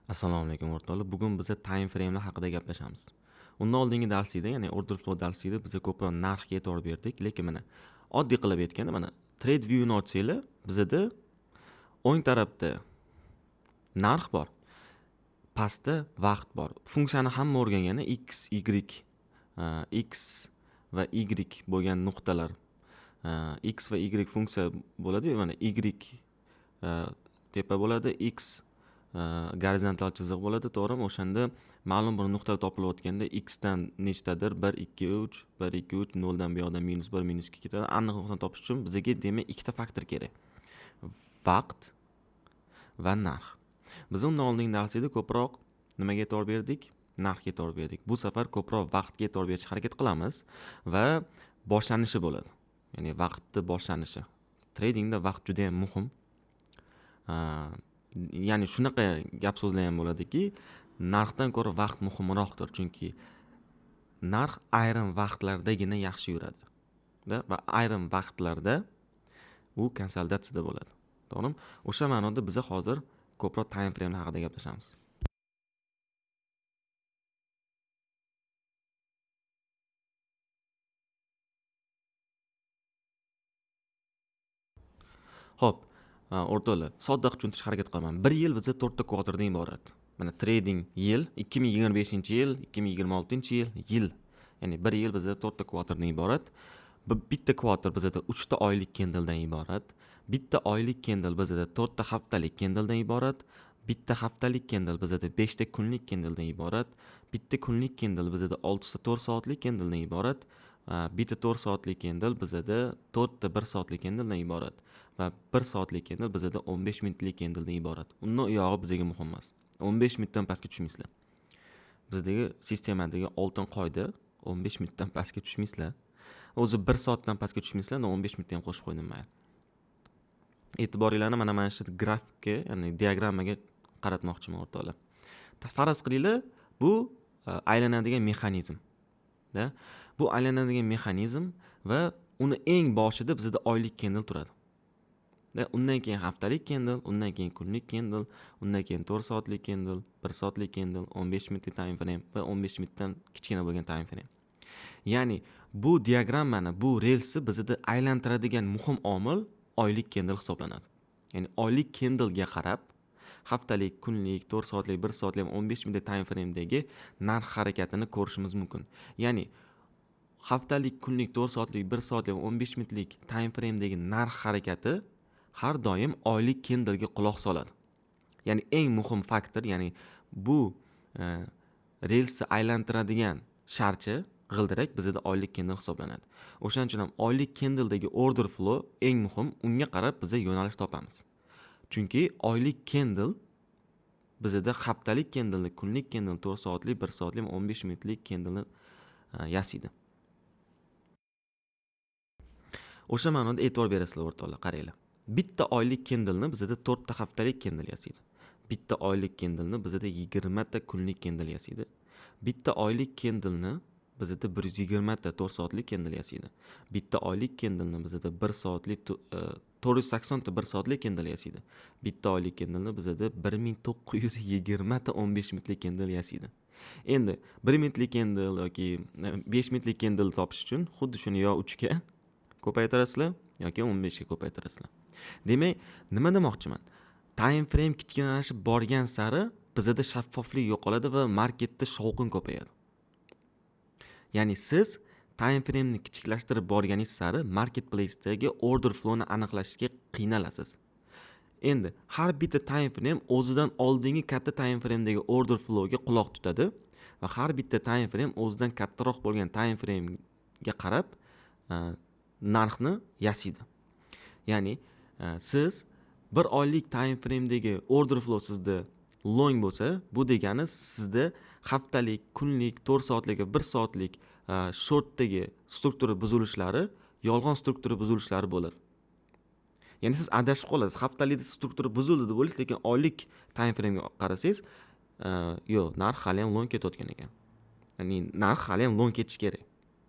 Assalomu alaykum o'rtoqlar. Bugun biz time framelar haqida gaplashamiz. Undan oldingi darsida, ya'ni order flow darsida biz ko'proq narxga e'tibor berdik, lekin mana oddiy qilib aytganda, mana trade viewni ochsanglar, bizada o'ng tarafda narx bor, pastda vaqt bor. Funksiyani hamma o'rgangani x, y, x va y bo'lgan nuqtalar. X va y funksiya bo'ladi-yu, mana y tepa bo'ladi, x gorizontal chiziq bo'ladi, to'g'rimi? O'shanda ma'lum bir nuqta topilayotganda x dan nechtadir 1 2 3 1 2 3 0 dan bu yoqdan -1 -2 ketadi. Aniq nuqtani topish uchun bizga demak ikkita faktor kerak. Vaqt va narx. Biz undan oldingi darsda ko'proq nimaga e'tibor berdik? Narxga e'tibor berdik. Bu safar ko'proq vaqtga e'tibor berishga harakat qilamiz va boshlanishi bo'ladi. Ya'ni vaqtni boshlanishi. Tradingda vaqt juda ham muhim. Ya'ni shunaqa gap so'zlar ham bo'ladiki, narxdan ko'ra vaqt muhimroqdir, chunki narx ayrim vaqtlardagina yaxshi yuradi, da va ayrim vaqtlarda u konsolidatsiyada bo'ladi. To'g'rimi? O'sha ma'noda biz hozir ko'proq time frame haqida gaplashamiz. Xo'p, o'rtoqlar, sodda qilib tushuntirishga harakat qilaman. Bir yil bizda 4 ta kvartaldan iborat. Mana trading yil 2025-yil, 2026-yil, yil. Ya'ni bir yil bizda 4 ta kvartaldan iborat. Bitta kvartal bizda 3 ta oylik candledan iborat. Bitta oylik candle bizda 4 ta haftalik candledan iborat. Bitta haftalik candle bizda 5 ta kunlik candledan iborat. Bitta kunlik candle bizda 6 ta 4 soatlik candledan iborat. Bitta 4 soatlik candle bizda 4 ta 1 soatlik candledan iborat. Va 1 soatlik candle bizda 15 minutlik candledan iborat. Undan u yog'i bizga muhim emas. 15 minutdan pastga tushmaysizlar. Bizdagi sistemadagi oltin qoida 15 minutdan pastga tushmaysizlar. O'zi 1 soatdan pastga tushmaysizlar, 15 minutni ham qo'shib qo'ydim mayli. E'tiboringlarni mana shu grafikka, ya'ni diagrammaga qaratmoqchiman o'rtoqlar. Faraz qilinglar, bu aylanadigan mexanizm. Da? Bu aylanadigan mexanizm va uni eng boshida bizda oylik candle turadi. Da, undan keyin haftalik candle, undan keyin kunlik candle, undan keyin 4 soatlik candle, 1 soatlik candle, 15 minutlik time frame va 15 minutdan kichkina bo'lgan time frame. Ya'ni bu diagrammani, bu relsni bizda aylantiradigan muhim omil oylik candle hisoblanadi. Ya'ni oylik candlega qarab haftalik, kunlik, 4 soatlik, 1 soatlik va 15 minutlik time frame'dagi narx harakatini ko'rishimiz mumkin. Ya'ni haftalik, kunlik, 4 soatlik, 1 soatlik va 15 minutlik time frame'dagi narx harakati har doim oylik candlega quloq soladi. Ya'ni eng muhim faktor, ya'ni bu relsni aylantiradigan sharchi g'ildirak bizda oylik candle hisoblanadi. O'shaning uchun ham oylik candledagi order flow eng muhim, unga qarab biz yo'nalish topamiz. Chunki oylik candle bizda haftalik candleni, kunlik candle, 4 soatlik, 1 soatlik va 15 minutlik candleni yasaydi. O'sha ma'noda e'tibor berasizlar o'rtoqlar, qaranglar. Bitta oylik candleni bizda 4 ta haftalik candle yasaydi. Bitta oylik candleni bizda 20 ta kunlik candle yasaydi. Bitta oylik candleni bizda 120 ta 4 soatlik candle yasaydi. Bitta oylik candleni bizda 1 soatlik 480 ta 1 soatlik candle yasaydi. Bitta oylik candleni bizda 1920 ta 15 minutlik candle yasaydi. Endi 1 minutlik candle yoki 5 minutlik candle topish uchun xuddi shuni yo 3 ga ko'paytirasizlar yoki 15 ga ko'paytirasizlar. Demak, nima demoqchiman? Time frame kichkinalashib borgan sari bizda shaffoflik yo'qoladi va marketda shovqin ko'payadi. Ya'ni siz time frame'ni kichiklashtirib borganingiz sari marketplace'dagi order flow'ni aniqlashga qiynalasiz. Endi har bitta time frame o'zidan oldingi katta time frame'dagi order flow'ga quloq tutadi va har bitta time frame o'zidan kattaroq bo'lgan time frame'ga qarab narxni yasaydi. Ya'ni siz bir oylik time frame'dagi order flow sizda long bo'lsa, bu degani sizda haftalik, kunlik, 4 soatlik va 1 soatlik shortdagi struktura buzilishlari yolg'on struktura buzilishlari bo'ladi. Ya'ni siz adashib qolasiz. Haftalikda struktura buzildi deb o'ylaysiz, lekin oylik time frame'ga qarasangiz, yo'q, narx hali ham long ketayotgan ekan. Ya'ni narx hali ham long ketishi kerak.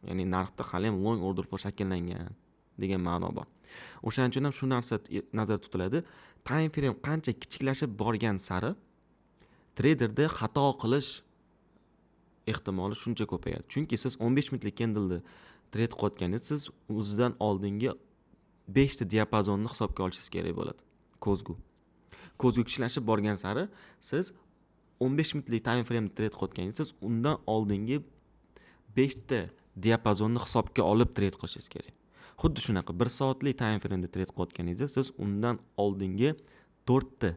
Ya'ni narxda hali ham long order flow shakllangan degan ma'no bor. O'shaning uchun ham shu narsa nazarda tutiladi. Time frame qancha kichiklashib borgan sari Treyderda xato qilish ehtimoli shuncha ko'payadi. Chunki siz 15 minutlik candleni trade qilayotganda siz o'zidan oldingi 5 ta diapazonni hisobga olishingiz kerak bo'ladi. Ko'zgu. Ko'zgu kichlashib borgan sari siz 15 minutlik time frame trade qilayotganda siz undan oldingi 5 ta diapazonni hisobga olib trade qilishingiz kerak. Xuddi shunaqa 1 soatlik time frame'da trade qilayotganingizda siz undan oldingi 4 ta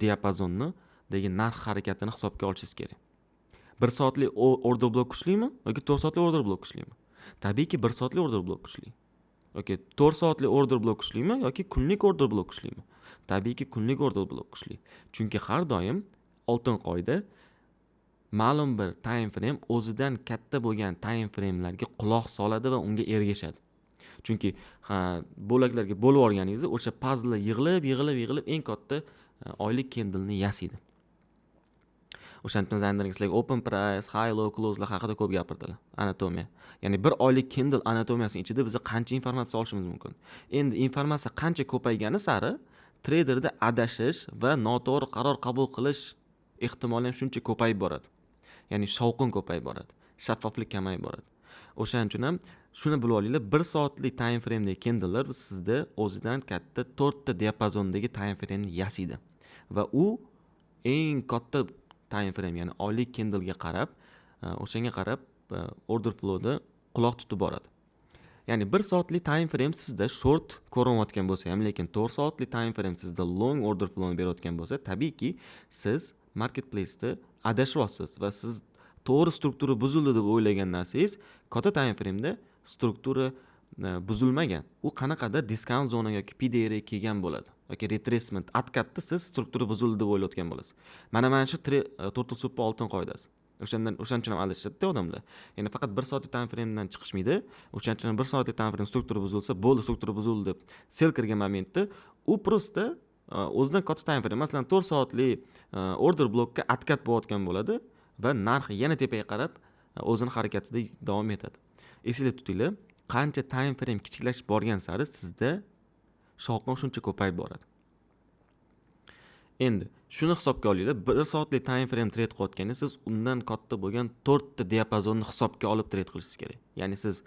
diapazonni dagi narx harakatini hisobga olishingiz kerak. 1 soatlik order block kuchlimi yoki 4 soatlik order block kuchlimi? Tabiiyki 1 soatlik order block kuchli. Yoki 4 soatlik order block kuchlimi yoki kunlik order block kuchlimi? Tabiiyki kunlik order block kuchli. Chunki har doim oltin qoida, ma'lum bir time frame o'zidan katta bo'lgan time framelarga quloq soladi va unga ergashadi. Chunki ha, bo'laklarga bo'lib olganingizda o'sha puzzle yig'ilib, yig'ilib, yig'ilib eng katta oylik candleni yasaydi. O'shaning uchun sizlarga open price, high, low, closelar haqida ko'p gapirdilar. Anatomiya. Ya'ni bir oylik candle anatomiyasining ichida biz qancha informatsiya olishimiz mumkin. Endi informatsiya qancha ko'paygani sari treyderda adashish va noto'g'ri qaror qabul qilish ehtimoli ham shuncha ko'payib boradi. Ya'ni shovqin ko'payib boradi, shaffoflik kamayib boradi. O'shaning uchun ham shuni bilib olinglar, 1 soatlik time frame'dagi candlelar sizda o'zidan katta 4 ta diapazondagi time frame'ni yasaydi. Va u eng katta time frame, ya'ni oylik candlega qarab, o'shanga qarab order flowda quloq tutib boradi. Ya'ni 1 soatlik time frame sizda short ko'rinayotgan bo'lsa ham, lekin 4 soatlik time frame sizda long order flowni berayotgan bo'lsa, tabiiyki siz marketplace'da adashyapsiz va siz to'g'ri struktura buzildi deb o'ylagan narsangiz katta time frame'da struktura buzilmagan. U qanaqadir discount zona yoki PDR kelgan bo'ladi yoki retracement откат da siz struktura buzildi deb o'ylayotgan bo'lasiz. Mana shu turtle soupni oltin qoidasi. O'shaning uchun ham adashadida odamlar. Ya'ni faqat 1 soatlik time framedan chiqishmaydi. O'shaning uchun ham 1 soatlik time frame struktura buzilsa, bo'ldi, struktura buzildi deb sell kirgan momentda u просто o'zidan katta time frame, masalan, 4 soatlik order blokka откат bo'layotgan bo'ladi va narx yana tepaga qarab o'zini harakatida davom etadi. Esingizda tutinglar, qancha time frame kichiklashib borgan sari sizda shovqin shuncha ko'payib boradi. Endi shuni hisobga olinglar, 1 soatlik time frame trade qilayotganda siz undan katta bo'lgan 4 ta diapazonni hisobga olib trade qilishingiz kerak. Ya'ni siz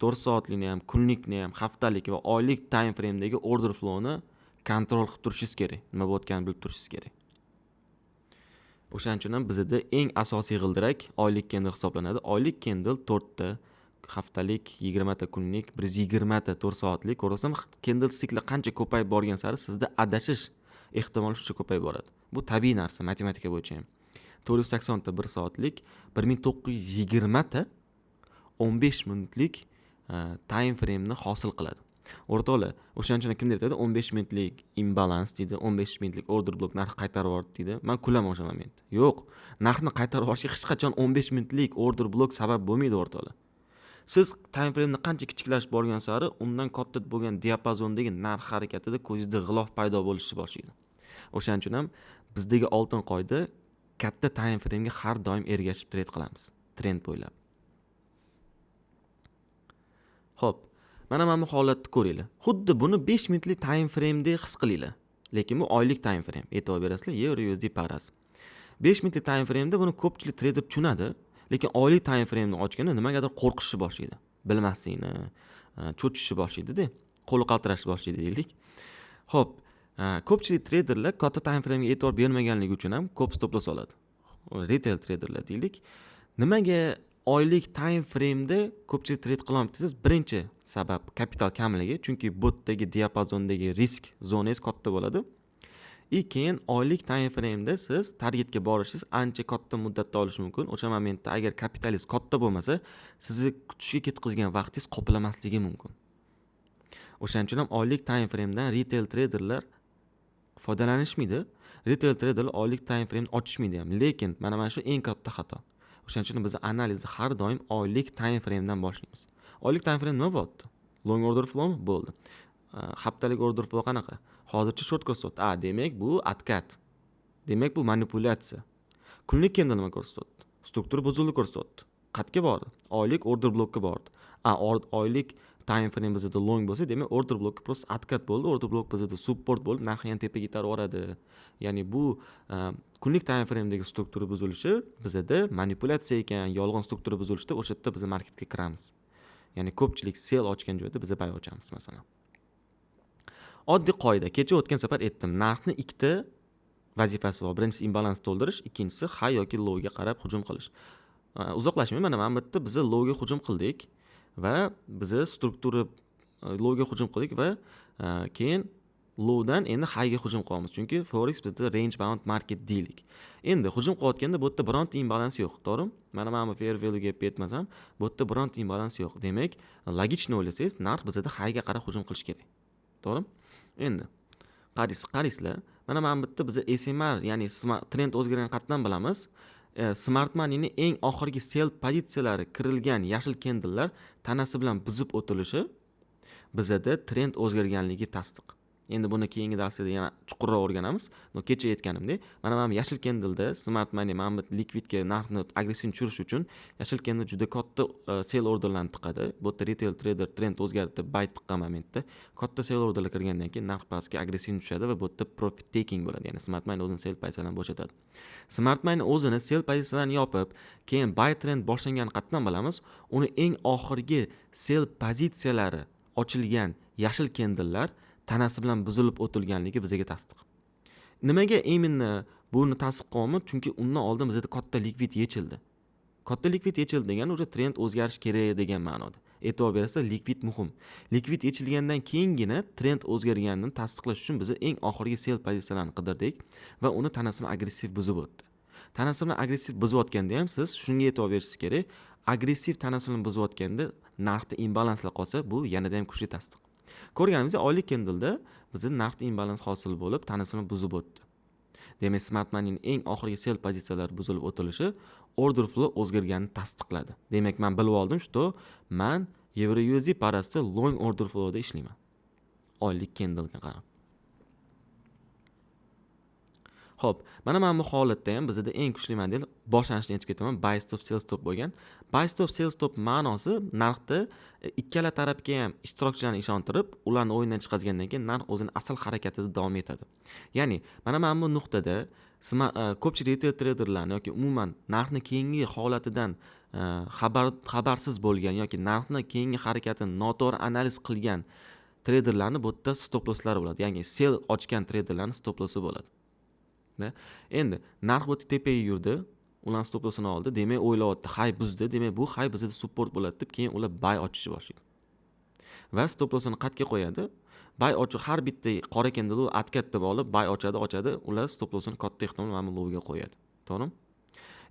4 soatlikni ham, kunlikni ham, haftalik va oylik time frame'dagi order flowni kontrol qilib turishingiz kerak. Nima bo'layotganini bilib turishingiz kerak. O'shaning uchun ham bizda eng asosiy g'ildirak oylik candle hisoblanadi. Oylik candle 4 ta, haftalik 20 ta, kunlik 120 ta, 4 soatlik. Ko'rasizmi, candle sticklar qancha ko'payib borgan sari sizda adashish ehtimoli shuncha ko'payib boradi. Bu tabiiy narsa, matematika bo'yicha ham. 480 ta 1 soatlik, 1920 ta 15 minutlik time frame'ni hosil qiladi. O'rtoqlar, o'shaning uchun kimdir aytadi 15 minutlik imbalans deydi, 15 minutlik order block narx qaytarib yubordi deydi. Men kulaman o'sha momentda. Yo'q, narxni qaytarib yuborishga hech qachon 15 minutlik order block sabab bo'lmaydi, o'rtoqlar. Siz time frame'ni qancha kichiklashib borgan sari undan katta bo'lgan diapazondagi narx harakatida ko'zingizda g'ilof paydo bo'lishni boshlaydi. O'shaning uchun ham bizdagi oltin qoida, katta time frame'ga har doim ergashib trade qilamiz, trend bo'ylab. Xo'p, mana bu holatni ko'ringlar. Xuddi buni 5 minutlik time frame'dek his qilinglar. Lekin bu oylik time frame. E'tibor berasizlar, euro USD parasi. 5 minutlik time frame'da buni ko'pchilik trader tushunadi, lekin oylik time frame'ni ochganda nimagadir qo'rqishni boshlaydi. Bilmaslikni, cho'chishni boshlaydi-da, qo'li qaltirashni boshlaydi deylik. Xo'p, ko'pchilik treyderlar katta time frame'ga e'tibor bermaganligi uchun ham ko'p stop loss oladi. Retail treyderlar deylik. Nimaga oylik time frame'da ko'pchilik trade qilolmaydi desangiz, birinchi sabab kapital kamligi, chunki botdagi diapazondagi risk zonangiz katta bo'ladi. И keyin oylik time frame'da siz targetga borishingiz ancha katta muddatda olishi mumkin. O'sha momentda agar kapitalingiz katta bo'lmasa, sizni kutishga ketkazgan vaqtingiz qoplamasligi mumkin. O'shaning uchun ham oylik time frame'dan retail treyderlar foydalanishmaydi. Retail treyderlar oylik time frame'ni ochishmaydi ham. Lekin mana shu eng katta xato. O'shaning uchun biz analizni har doim oylik time frame'dan boshlaymiz. Oylik time frame nima bo'lyapti? Long order flowmi? Bo'ldi. Haftalik order flow qanaqa? Hozircha short ko'rsatyapti. A, demak bu откат. Demak bu manipulyatsiya. Kunlik candle nima ko'rsatyapti? Struktura buzildi ko'rsatyapti. Qayerga bordi? Oylik order blockka bordi. A, oylik Time frame bizada long bo'lsa, demak order block просто откат bo'ldi, order block bizada support bo'ldi, narx yana tepaga itarib yuboradi. Ya'ni bu kunlik time framedagi struktura buzilishi bizada manipulyatsiya ekan, yolg'on struktura buzilishida o'sha yerda biz marketga kiramiz. Ya'ni ko'pchilik sell ochgan joyda biz buy ochamiz masalan. Oddiy qoida, kecha o'tgan safar aytdim, narxni ikkita vazifasi bor. Birinchisi imbalans to'ldirish, ikkinchisi high yoki lowga qarab hujum qilish. Uzoqlashmay, mana bu yerda biz lowga hujum qildik va biza struktura lowga hujum qildik va keyin lowdan endi highga hujum qilyapmiz. Chunki forex bizda range bound market deylik. Endi hujum qilayotganda bu yerda bironta imbalans yo'q, to'g'rimi? Mana bu fair value gapga yetmasam, bu yerda bironta imbalans yo'q. Demak, логично o'ylasangiz, narx bizada highga qarab hujum qilish kerak. To'g'rimi? Endi qaraysizlar, mana bu yerda biza SMR, ya'ni trend o'zgargan qayerdan bilamiz? Smart moneyni eng oxirgi sell pozitsiyalari kirilgan yashil candlelar tanasi bilan buzib o'tilishi bizada trend o'zgarganligi tasdiq. Endi buni keyingi darsda yana chuqurroq o'rganamiz. Но kecha aytganimdek, mana bu yashil candleda smart money mana bu likvidga narxni agressiv tushirish uchun yashil candle juda katta sell orderlarni tiqadi. Bu yerda retail trader trend o'zgardi, buy tiqqan momentda katta sell orderlar kirgandan keyin narx pastga agressiv tushadi va bu yerda profit taking bo'ladi. Ya'ni smart money o'zini sell pozitsiyalarini bo'shatadi. Smart money o'zini sell pozitsiyalarini yopib, keyin buy trend boshlanganini qayerdan bilamiz? Uni eng oxirgi sell pozitsiyalari ochilgan yashil candlelar tanasi bilan buzilib o'tilganligi bizga tasdiq. Nimaga именно buni tasdiq qilyapman? Chunki undan oldin bizda katta likvid yechildi. Katta likvid yechildi degani уже trend o'zgarishi kerak degan ma'noda. E'tibor berasizlar, likvid muhim. Likvid yechilgandan keyingina trend o'zgarganini tasdiqlash uchun biz eng oxirgi sell pozitsiyalarini qidirdik va uni tanasi bilan agressiv buzib o'tdi. Tanasi bilan agressiv buzayotganda ham siz shunga e'tibor berishingiz kerak. Agressiv tanasi bilan buzayotganda narxda imbalanslar qolsa, bu yanada ham kuchli tasdiq. Ko'rganimizdek, oylik candleda bizda narxda imbalans hosil bo'lib, tanasi bilan buzib o'tdi. Demak, smart moneyning eng oxirgi sell pozitsiyalari buzilib o'tilishi order flow o'zgarganini tasdiqladi. Demak, men bilib oldim, что man Euro USD parasida long order flowda ishlayman. Oylik candlega qarab. Xo'p, mana bu holatda ham bizda eng kuchli model boshlanishini aytib ketaman, buy stop sell stop bo'lgan. Buy stop sell stop ma'nosi narxda ikkala tarafga ham ishtirokchilarni ishontirib, ularni o'yindan chiqazgandan keyin narx o'zini asl harakatida davom etadi. Ya'ni mana bu nuqtada ko'pchilik retail traderlarni yoki umuman narxni keyingi holatidan xabarsiz bo'lgan yoki narxni keyingi harakatini noto'g'ri analiz qilgan traderlarni bu yerda stop losslari bo'ladi. Ya'ni sell ochgan traderlarni stop lossi bo'ladi. Endi narx bu yerda tepaga yurdi, ularni stop lossini oldi, demak o'ylayapti, high buzdi, demak bu high bizda support bo'ladi deb keyin ular buy ochishni boshlaydi. Va stop lossini qayerga qo'yadi? Buy ochiq har bitta qora candle откат deb olib buy ochadi, ular stop lossini katta ehtimol mana bu lowga qo'yadi. To'g'rimi?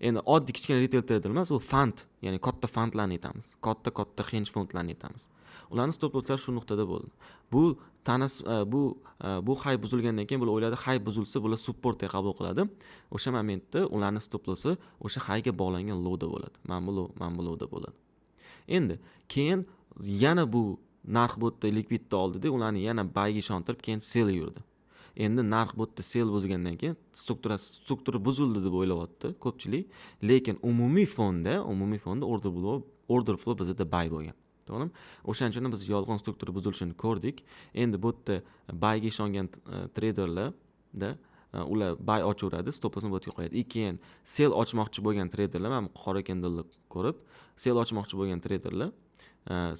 Endi oddiy kichkina retail trader emas, u fond, ya'ni katta fondlarni aytamiz. Katta-katta hedge fondlarni aytamiz. Ularning stop losslari shu nuqtada bo'ldi. Bu tanas bu high buzilgandan keyin bular o'yladi, high buzilsa bular supportga qabul qiladi. O'sha momentda ularning stop lossi o'sha highga bog'langan lowda bo'ladi. Mana bu low, mana bu lowda bo'ladi. Endi keyin yana bu narx bu yerda likvidni oldida ularni yana buyga ishontirib keyin sell yurdi. Endi narx bu yerda sell buzgandan keyin struktura buzildi deb o'ylayapti ko'pchilik, lekin umumiy fonda order flow bizda buy bo'lgan. To'g'rimi? O'shaning uchun biz yolg'on struktura buzilishini ko'rdik. Endi bu yerda buyga ishongan traderlarda ular buy ochaveradi, stop lossni bu yerga qo'yadi. Keyin sell ochmoqchi bo'lgan traderlar, mana bu qora candleni ko'rib, sell ochmoqchi bo'lgan traderlar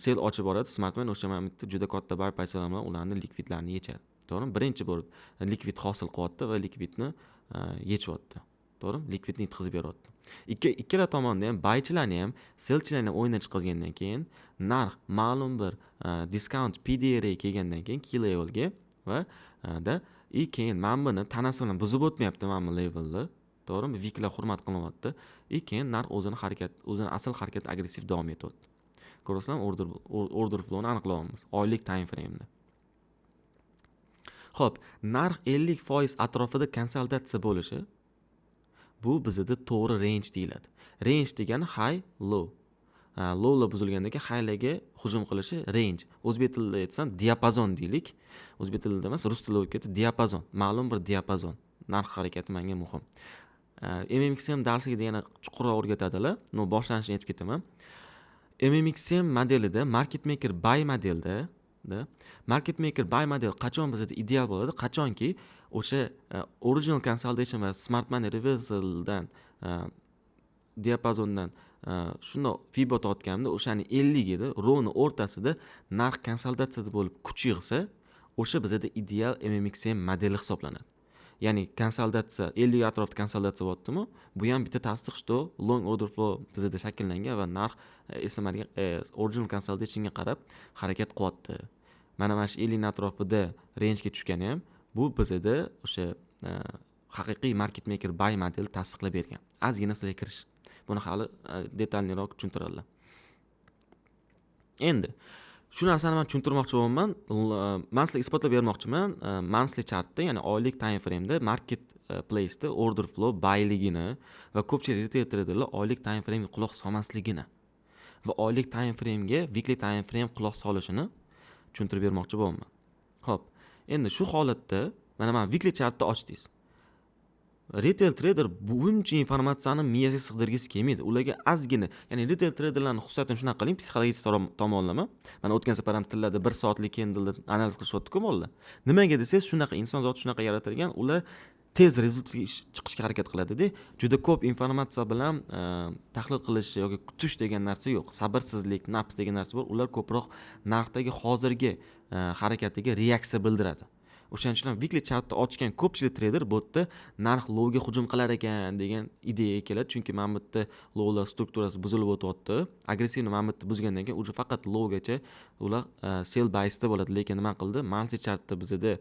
sell ochib boradi, smart money o'sha momentda juda katta buy pozitsiyalar bilan ularni likvidlarni yechadi. To'g'rimi? Birinchi bo'lib likvid hosil qilyapti va likvidni yechyapti. To'g'rimi? Likvidni yetkazib beryapti. Ikkala tomonda ham buychilarni ham, sellchilarni ham o'yindan chiqazgandan keyin narx ma'lum bir discount PDR ga kelgandan keyin key levelga va da и keyin mana buni tanasi bilan buzib o'tmayapti mana bu levelni. To'g'rimi? Wicklar hurmat qilinyapti. И keyin narx o'zini asl harakati agressiv davom etyapti. Ko'rasizlarmi? Order flowni aniqlayapmiz oylik time frame'da. Xo'p, narx 50% atrofida konsolidatsiya bo'lishi bu bizda to'g'ri range deyiladi. Range degani high, low. Lowlar buzilgandan keyin highlarga hujum qilishi range. O'zbek tilida aytsam diapazon deylik. O'zbek tilida emas, rus tilida bo'lib ketdi. Diapazon, ma'lum bir diapazon. Narx harakati menga muhim. MMXM darsligida yana chuqurroq o'rgatadilar. No boshlanishini aytib ketaman. MMXM modelida market maker buy modelda da, market maker buy model qachon bizada ideal bo'ladi? Qachonki o'sha original consolidation va smart money reversaldan diapazondan shundoq fibo tortganimda, o'shani 50 edi, ровно o'rtasida narx konsolidatsiyada bo'lib kuch yig'sa, o'sha bizada ideal MMXM modeli hisoblanadi. Ya'ni konsolidatsiya 50 atrofida konsolidatsiya bo'lyaptimi, bu ham bitta tasdiq, что long order flow bizada shakllangan va narx SMRga, original consolidationga qarab harakat qilyapti. Mana shu 50ni atrofida rangega tushgani ham bu bizada o'sha haqiqiy market maker buy modeli tasdiqlab bergan ozgina sizlarga kirish. Buni hali детальный roq tushuntiradilar. Endi shu narsani man tushuntirmoqchi bo'lyapman. Man sizlarga isbotlab bermoqchiman monthly chartda, ya'ni oylik time frameda market place'da order flow buyligini va ko'pchilik retail traderlar oylik time framega quloq solmasligini va oylik time framega weekly time frame quloq solishini tushuntirib bermoqchi bo'lyapman. Ho'p, endi shu holatda mana weekly chartni ochdingiz. Retail trader buncha informatsiyani miyasiga sig'dirgisi kelmaydi. Ularga ozgina, ya'ni retail traderlarni xususiyatini shunaqa qiling, psixologik tomonlama. Mana o'tgan safar ham tillada 1 soatlik candleni analiz qilishyaptiku bolalar. Nimaga desangiz, shunaqa, inson zoti shunaqa yaratilgan, ular tez результат ga chiqishga harakat qiladida. Juda ko'p informatsiya bilan tahlil qilish yoki kutish degan narsa yo'q. Sabrsizlik, nafs degan narsa bor. Ular ko'proq narxdagi hozirgi harakatiga reaksiya bildiradi. O'shaning uchun ham weekly chartni ochgan ko'pchilik trader bu yerda narx lowga hujum qilar ekan degan ideyaga keladi, chunki mana bu yerda lowlar strukturasi buzilib o'tyapti агрессивно. Mana bu yerda buzgandan keyin уже faqat lowgacha ular sell biasda bo'ladi. Lekin nima qildi monthly chartda? Bizada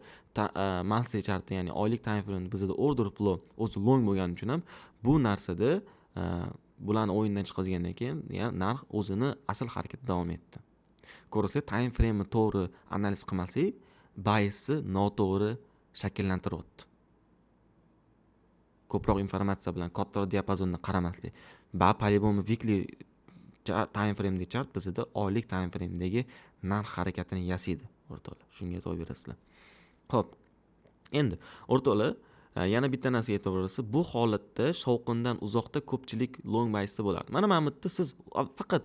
monthly chartda, ya'ni oylik time frame, bizada order flow o'zi long bo'lgani uchun ham bu narsada bularni o'yindan chiqazgandan keyin narx o'zini asl harakati davom etdi. Ko'rasizlar, time frameni to'g'ri analiz qilmasak, biasni noto'g'ri shakllantiryapti. Ko'proq informatsiya bilan kattaroq diapazonda qaramaslik va по любому weekly time framedagi chart bizada oylik time framedagi narx harakatini yasaydi, o'rtoqlar. Shunga e'tibor berasizlar. Ho'p, endi, o'rtoqlar, yana bitta narsaga e'tibor berasiz. Bu holatda shovqindan uzoqda ko'pchilik long biasda bo'lardi. Mana bu yerda siz faqat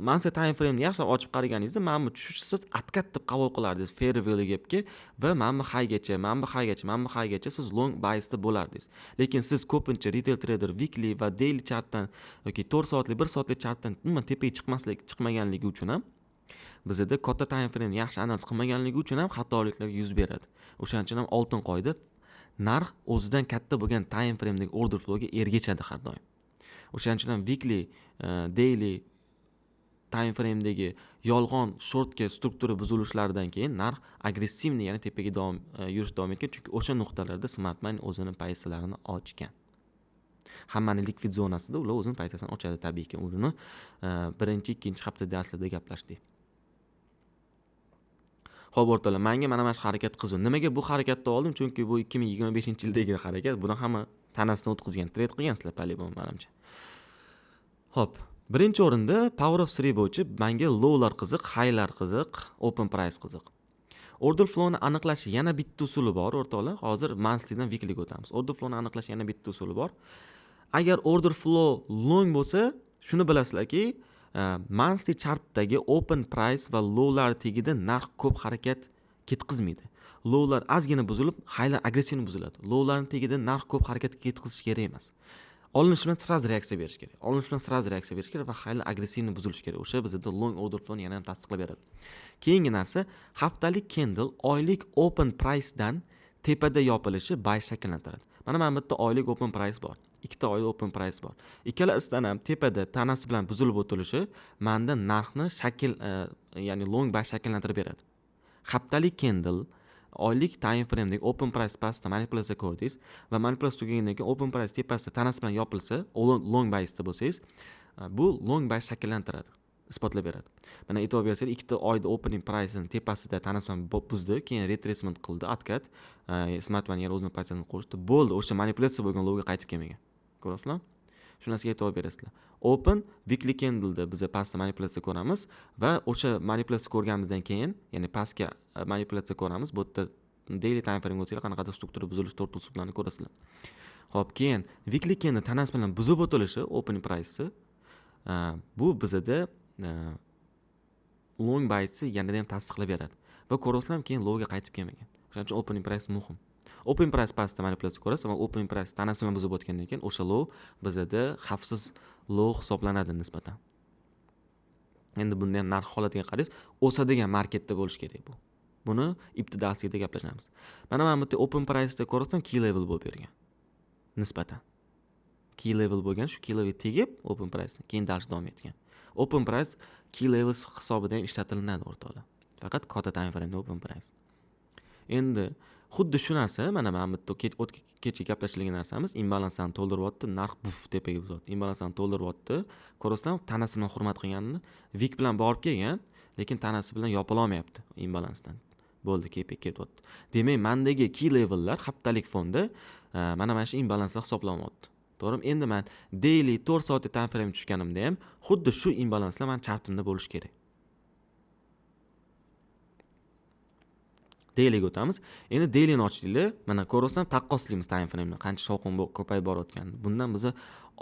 monthly time frameni yaxshilab ochib qaraganingizda, mana bu tushish siz откат deb qabul qilardingiz fair value gapga va mana bu highgacha, mana bu highgacha, mana bu highgacha siz long biasda bo'lardingiz. Lekin siz ko'pincha retail trader weekly va daily chartdan yoki 4 soatlik, 1 soatlik chartdan umuman tepaga chiqmaganligi uchun ham, bizada katta time frame yaxshi analiz qilmaganligi uchun ham xatoliklar yuz beradi. O'shaning uchun ham oltin qoida: narx o'zidan katta bo'lgan time framedagi order flowga ergashadi har doim. O'shaning uchun ham weekly, daily time framedagi yolg'on shortga struktura buzilishlaridan keyin narx агрессивный, ya'ni tepaga davom yurish davom etgan, chunki o'sha nuqtalarda smart money o'zini pozitsiyalarini ochgan. Hammani likvid zonasida ular o'zini pozitsiyasini ochadi tabiiyki. Uni birinchi, ikkinchi hafta darslarda gaplashdik. Ho'p, o'rtoqlar, manga mana shu harakat qiziq. Nimaga bu harakatni oldim? Chunki bu 2025-yildagi harakat. Buni hamma tanasidan o'tkazgan, trade qilgansizlar по любому manimcha. Ho'p, birinchi o'rinda power of three bo'yicha manga lowlar qiziq, highlar qiziq, open price qiziq. Order flowni aniqlash yana bitta usuli bor, o'rtoqlar. Hozir monthlydan weeklyga o'tamiz. Order flowni aniqlash yana bitta usuli bor. Agar order flow long bo'lsa, shuni bilasizlarki, monthly chartdagi open price va lowlar tagida narx ko'p harakat ketqizmaydi. Lowlar ozgina buzilib, highlar агрессивно buziladi. Lowlarni tagida narx ko'p harakat ketqizish kerak emas. Olinishi bilan сразу reaksiya berish kerak, olinishi bilan сразу reaksiya berish kerak va highlar агрессивно buzilishi kerak. O'sha bizada long order flowni yana ham tasdiqlab beradi. Keyingi narsa: haftalik candle oylik open pricedan tepada yopilishi buy shakllantiradi. Mana bu yerda oylik open price bor, ikkita oylik open price bor. Ikkalasidan ham tepada tanasi bilan buzilib o'tilishi manda narxni shakl, ya'ni long buy shakllantirib beradi. Haftalik candle oylik time framedagi open price pastda manipulyatsiya ko'rdingiz va manipulyatsiya tugagandan keyin open price tepasida tanasi bilan yopilsa, long biasda bo'lsangiz, bu long buy shakllantiradi, isbotlab beradi. Mana, e'tibor bersangiz, ikkita oyda opening priceini tepasida tanasi bilan buzdi, keyin retracement qildi, откат, smart money yana o'zini pozitsiyasini qo'shdi, bo'ldi. O'sha manipulyatsiya bo'lgan lowga qaytib kelmagan, ko'rasizlarmi? Shu narsaga e'tibor berasizlar. Open weekly candleda biza pastda manipulyatsiya ko'ramiz va o'sha manipulyatsiya ko'rganimizdan keyin, ya'ni pastga manipulyatsiya ko'ramiz. Bu yerda daily time frame o'tsanglar, qanaqadir struktura buzilish, to'rt uslublarni ko'rasizlar. Ho'p, keyin weekly candle tanasi bilan buzib o'tilishi opening price'i. Bu bizada long biasni yanada ham tasdiqlab beradi. Va ko'rasizlar, keyin lowga qaytib kelmagan. O'shaning uchun opening price muhim. Open price pastda manipulyatsiya ko'rasiz va open price tanasi bilan buzib o'tgandan keyin o'sha low bizada xavfsiz low hisoblanadi nisbatan. Endi bunda ham narx holatiga qaraysiz, o'sadigan marketda bo'lishi kerak bu. Buni ibtidosigida gaplashamiz. Mana bu yerda open price'da ko'rasizlar, key level bo'lib bergan. Nisbatan. Key level bo'lgan, shu key level tegib open price keyin dars davom etgan. Open price key level hisobida ham ishlatilinadi o'rtoqlar. Faqat katta time frame'da open price. Endi xuddi shu narsa, mana bu yerda kecha gaplashilgan narsamiz, imbalansni to'ldiryapti, narx buf tepaga buzyapti. Imbalansni to'ldiryapti. Ko'rasizlar, tanasi bilan hurmat qilganini wick bilan borib kelgan, lekin tanasi bilan yopila olmayapti imbalansdan. Bo'ldi, ketyapti. Demak, mendagi key levellar haftalik fonda mana shu imbalanslar hisoblanyapti. To'g'rimi? Endi men daily 4 soatlik time frame tushganimda ham xuddi shu imbalanslar meni chartimda bo'lishi kerak. Dailyga o'tamiz. Endi dailyni ochdinglar. Mana ko'rasizlar, taqqoslaymiz time frame'ni, qancha shovqin ko'payib borayotganini. Bundan biz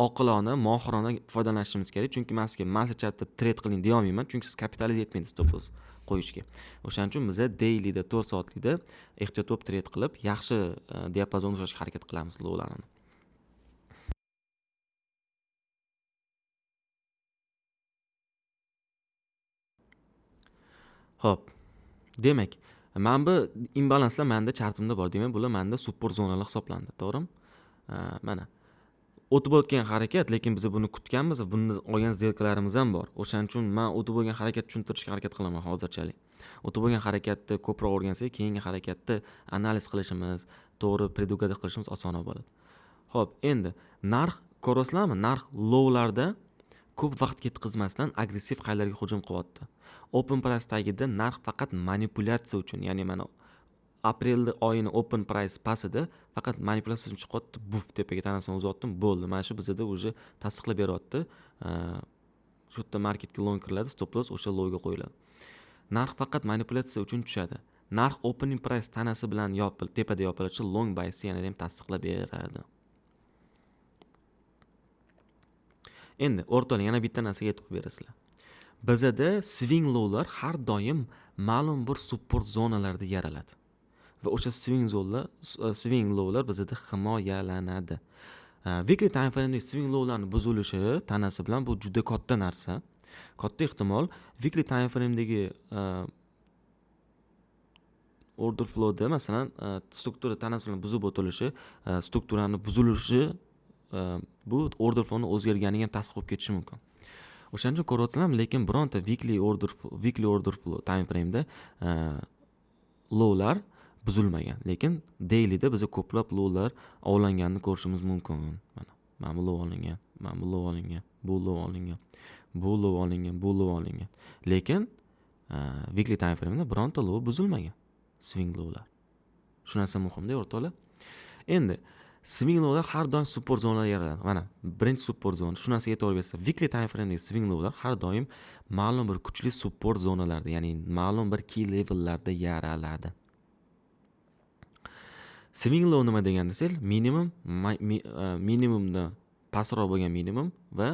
oqilona, mohirona foydalanishimiz kerak. Chunki men sizga master chartda trade qiling deya olmayman, chunki siz kapitalingiz yetmaydi stop loss qo'yishga. O'shaning uchun biz dailyda 4 soatlikda ehtiyot bo'lib trade qilib, yaxshi diapazon ushlashga harakat qilamiz lowlarni. Xo'p, demak, mana bu imbalanslar menda chartimda bor. Demak, bular menda support zonalar hisoblandi, to'g'rimi? Mana o'tib o'tgan harakat, lekin biz buni kutganmiz va buni olgan сделкаlarimiz ham bor. O'shaning uchun men o'tib bo'lgan harakat tushuntirishga harakat qilaman hozirchalik. O'tib bo'lgan harakatni ko'proq o'rgansak, keyingi harakatni analiz qilishimiz, to'g'ri predugada qilishimiz osonroq bo'ladi. Xo'p, endi narx ko'rasizlarmi? Narx lowlarda ko'p vaqt ketkazmasdan agressiv highlarga hujum qilyapti. Open price tagida narx faqat manipulyatsiya uchun, ya'ni mana aprel oyini open price pastida faqat manipulyatsiya uchun chiqyapti, buf tepaga tanasini uzatdim, bo'ldi. Mana shu bizada уже tasdiqlab beryapti. Shu yerda marketga long kiriladi, stop loss o'sha lowga qo'yiladi. Narx faqat manipulyatsiya uchun tushadi. Narx opening price tanasi bilan tepada yopilishi long biasni yanada ham tasdiqlab beradi. Endi o'rtoqlar, yana bitta narsaga e'tibor berasizlar. Bizada swing lowlar har doim ma'lum bir support zonalarda yaraladi. Va o'sha swing lowlar bizada himoyalanadi. Weekly time frame'dagi swing lowlarning buzilishi tanasi bilan bu juda katta narsa. Katta ehtimol weekly time frame'dagi order flow'da masalan, struktura tanasi bilan buzib o'tilishi, strukturani buzilishi, bu order flowni o'zgarganiga ham tasdiq bo'lib ketishi mumkin. O'shaning uchun ko'ryapsizlarmi, lekin bironta weekly order flow time frame'da lowlar buzilmagan. Lekin dailyda biz ko'plab lowlar ovlanganini ko'rishimiz mumkin. Mana bu low olingan, mana bu low olingan, bu low olingan, bu low olingan, bu low olingan. Lekin weekly time frame'da bironta low buzilmagan. Swing lowlar. Shu narsa muhimda, o'rtoqlar. Endi swing lowlar har doim support zonalar yaratadi. Mana birinchi support zona, shu narsaga e'tibor bersa, weekly time frame'dagi swing lowlar har doim ma'lum bir kuchli support zonalarda, ya'ni ma'lum bir key levellarda yaraladi. Swing low nima degan desak, minimum, minimumdan pastroq bo'lgan minimum va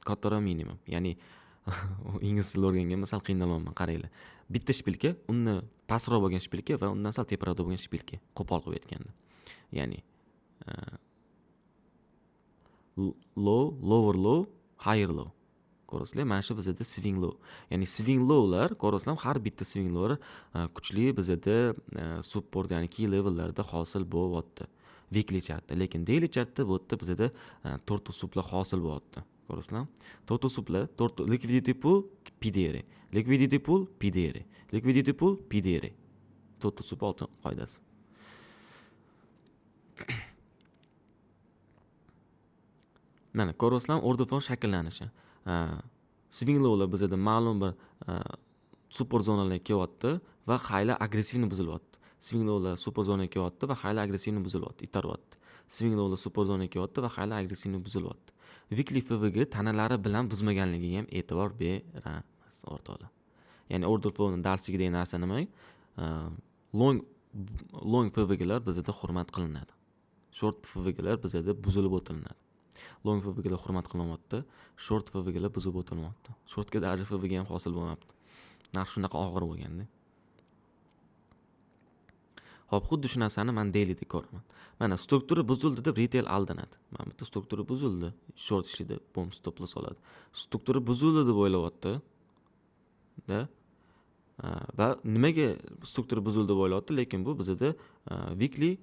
kattaroq minimum. Ya'ni ingliz tilini o'rganganman, sal qiynalyapman, qaranglar. Bitta shpilka, undan pastroq bo'lgan shpilka va undan sal teparoqda bo'lgan shpilka, qo'pol qilib aytganda. Ya'ni low, lower low, higher low. Ko'rasizlar, mana shu bizada swing low. Ya'ni swing lowlar, ko'rasizlar, har bitta swing lowlar kuchli bizada support, ya'ni key levellarda hosil bo'lyapti. Weekly chartda, lekin daily chartda bu yerda bizada to'rtta suplar hosil bo'lyapti. Ko'rasizlar? To'rtta suplar, to'rtta liquidity pool PDR, liquidity pool PDR, liquidity pool PDR. To'rtta sup oltin qoidasi. Mana ko'rasizlar, order flow shakllanishi. Swing lowlar bizada ma'lum bir support zonalarga kelyapti va highlar agressivni buzilyapti. Swing lowlar support zonaga kelyapti va highlar agressivni buzilyapti, itaryapti. Swing lowlar support zonaga kelyapti va highlar agressivni buzilyapti. Weekly FVG tanalari bilan buzmaganligiga ham e'tibor beramiz, o'rtoqlar. Ya'ni order flowning darsligidagi narsa nima? Long FVGlar bizada hurmat qilinadi. Short FVGlar bizada buzilib o'tilinadi. Long FVGlar hurmat qilinyapti, short FVGlar buzib o'tilyapti. Shortga даже FVG ham hosil bo'lmabdi. Narx shunaqa og'ir bo'lganda. Xo'p, xuddi shu narsani men dailyda ko'raman. Mana struktura buzildi deb retail aldanadi. Mana bu yerda struktura buzildi, short ishlaydi, bom stop loss oladi. Struktura buzildi deb o'ylayapti. Da? Va nimaga struktura buzildi deb o'ylayapti, lekin bu bizada weekly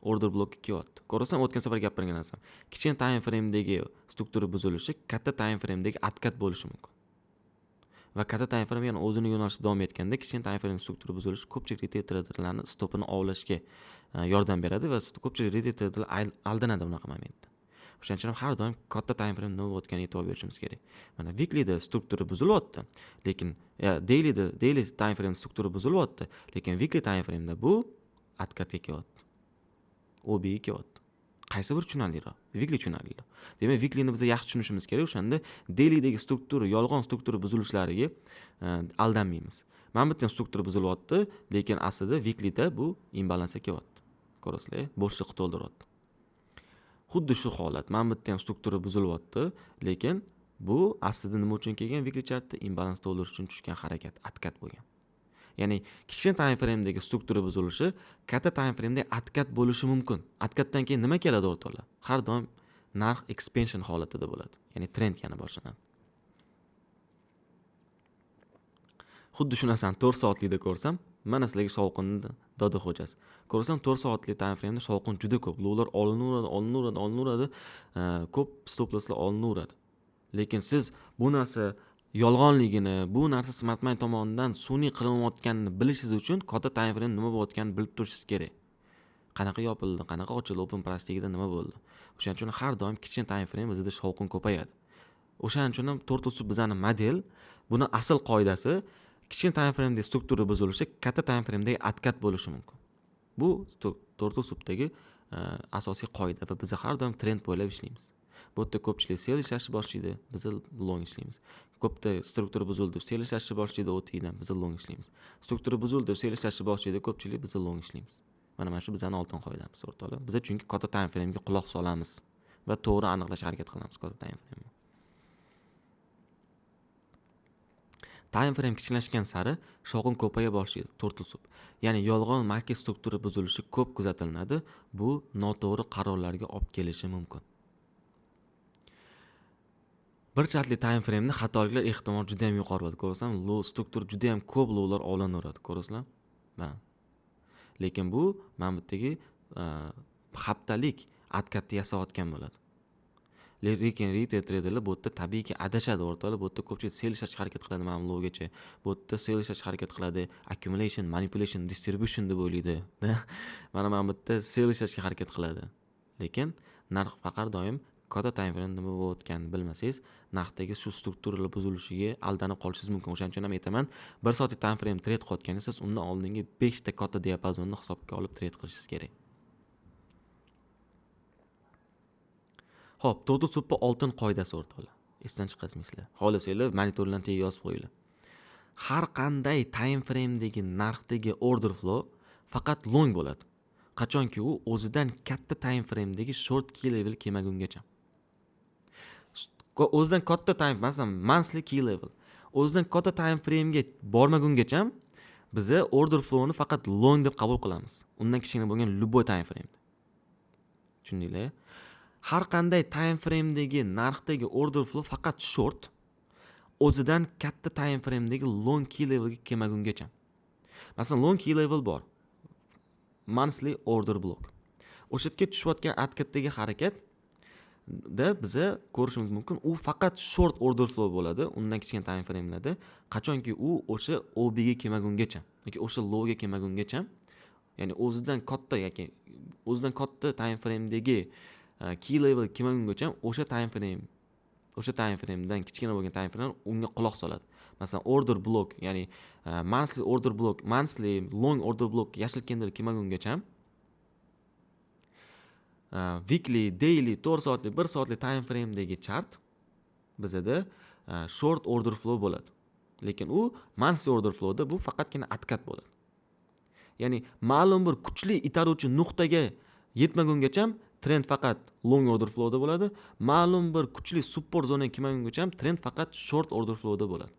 order blockka kelyapti. Ko'rasan, o'tgan safar gapirgan narsam. Kichkina time frame'dagi struktura buzilishi katta time frame'dagi откат bo'lishi mumkin. Va katta time frame yana o'zini yo'nalishida davom etganda kichkina time frame struktura buzilishi ko'pchilik retail traderlarni stopini ovlashga yordam beradi va ko'pchilik retail traderlar aldanadi bunaqa momentda. O'shaning uchun ham har doim katta time frame nima bo'layotganiga e'tibor berishimiz kerak. Mana weeklyda struktura buzilyapti, lekin dailyda daily time frame struktura buzilyapti, lekin weekly time frame'da bu откат ga kelyapti. OBga kelyapti. Qaysi bir tushunarliroq? Weekly tushunarliroq. Demak, weeklyni biz yaxshi tushunishimiz kerak. O'shanda dailydagi struktura, yolg'on struktura buzilishlariga aldanmaymiz. Mana bu yerda ham struktura buzilyapti, lekin aslida weeklyda bu imbalansga kelyapti. Ko'rasizlar, bo'shliqni to'ldiryapti. Xuddi shu holat. Mana bu yerda ham struktura buzilyapti, lekin bu aslida nima uchun kelgan? Weekly chartda imbalans to'ldirish uchun tushgan harakat, откат bo'lgan. Ya'ni kichkina time frame'dagi struktura buzilishi katta time frame'da откат bo'lishi mumkin. Откат dan keyin nima keladi o'rtoqlar? Har doim narx expansion holatida bo'ladi. Ya'ni trend yana boshlanadi. Xuddi shu narsani 4 soatlikda ko'rsam, mana sizlarga shovqinni doda xo'jasi. Ko'rsam 4 soatlik time frame'da shovqin juda ko'p. Lowlar olinaveradi, olinaveradi, olinaveradi, ko'p stop losslar olinaveradi. Lekin siz bu narsa yolg'onligini, bu narsa smart money tomonidan sun'iy qilinayotganini bilishingiz uchun katta time frame nima bo'layotganini bilib turishingiz kerak. Qanaqa yopildi, qanaqa ochildi, open price tagida nima bo'ldi. O'shaning uchun har doim kichkina time frame bizda shovqin ko'payadi. O'shaning uchun ham Turtle Soup bizani model, buni asl qoidasi kichkina time frame'dagi struktura buzilishi katta time frame'dagi откат bo'lishi mumkin. Bu Turtle Soup'dagi asosiy qoida va biz har doim trend bo'ylab ishlaymiz. Bu yerda ko'pchilik sell ishlashni boshlaydi, biz long ishlaymiz. Ko'pda struktura buzildi deb sell ishlashni boshlaydi, OTdan biz long ishlaymiz. Struktura buzildi deb sell ishlashni boshlaydi, ko'pchilik biz long ishlaymiz. Mana shu bizning oltin qoidamiz o'rtoqlar. Biz chunki katta time frame'ga quloq solamiz va to'g'ri aniqlashga harakat qilamiz katta time frame'ni. Time frame kichkinlashgan sari shovqin ko'paya boshlaydi Turtle Soup. Ya'ni yolg'on market struktura buzilishi ko'p kuzatilinadi. Bu noto'g'ri qarorlarga olib kelishi mumkin. Bir chartli time frame'da xatoliklar ehtimol juda ham yuqori bo'ladi. Ko'rasizlar, low struktura juda ham ko'p lowlar olinaveradi, ko'rasizlar? Mana. Lekin bu mana bu yerdagi haftalik откатni yasayotgan bo'ladi. Lekin retail traderlar bu yerda tabiiyki adashadi o'rtoqlar. Bu yerda ko'pchilik sell ishlashga harakat qiladi mana bu lowgacha. Bu yerda sell ishlashga harakat qiladi, accumulation, manipulation, distribution deb o'ylaydi. Mana bu yerda sell ishlashga harakat qiladi. Lekin narx faqat doim katta time frame nima bo'layotganini bilmasangiz, narxdagi shu strukturalar buzilishiga aldanib qolishingiz mumkin. O'shaning uchun ham aytaman, 1 soatlik time frame trade qilayotganda siz undan oldingi 5 ta katta diapazonni hisobga olib trade qilishingiz kerak. Xo'p, Turtle Soup'ning oltin qoidasi o'rtoqlar. Esdan chiqazmaysizlar. Xohlasanglar monitorlarni tagiga yozib qo'yinglar. Har qanday time frame'dagi narxdagi order flow faqat long bo'ladi. Qachonki u o'zidan katta time frame'dagi short key level kelmagungacha. O'zidan katta time, masalan, monthly key level. O'zidan katta time frame'ga bormagungacha biza order flow'ni faqat long deb qabul qilamiz. Undan kichkina bo'lgan любой time frame'da. Tushundinglar? Har qanday time frame'dagi narxdagi order flow faqat short, o'zidan katta time frame'dagi long key levelga kelmagungacha. Masalan, long key level bor. Monthly order block. O'sha yerga tushayotgan откатdagi harakat da biza ko'rishimiz mumkin, u faqat short order flow bo'ladi, undan kichkina time frame'larda, qachonki u o'sha OB ga kelmagungacha yoki o'sha low ga kelmagungacha, ya'ni o'zidan katta yoki o'zidan katta time frame'dagi key level kelmagungacha o'sha time frame, o'sha time frame'dan kichkina bo'lgan time frame unga quloq soladi. Masalan, order block, ya'ni monthly order block, monthly long order block yashil candle kelmagungacha weekly, daily, 4 soatlik, 1 soatlik time frame'dagi chart bizada short order flow bo'ladi. Lekin u monthly order flowda bu faqatgina откат bo'ladi. Ya'ni ma'lum bir kuchli itaruvchi nuqtaga yetmagungacha trend faqat long order flowda bo'ladi. Ma'lum bir kuchli support zonaga kelmagungacha trend faqat short order flowda bo'ladi.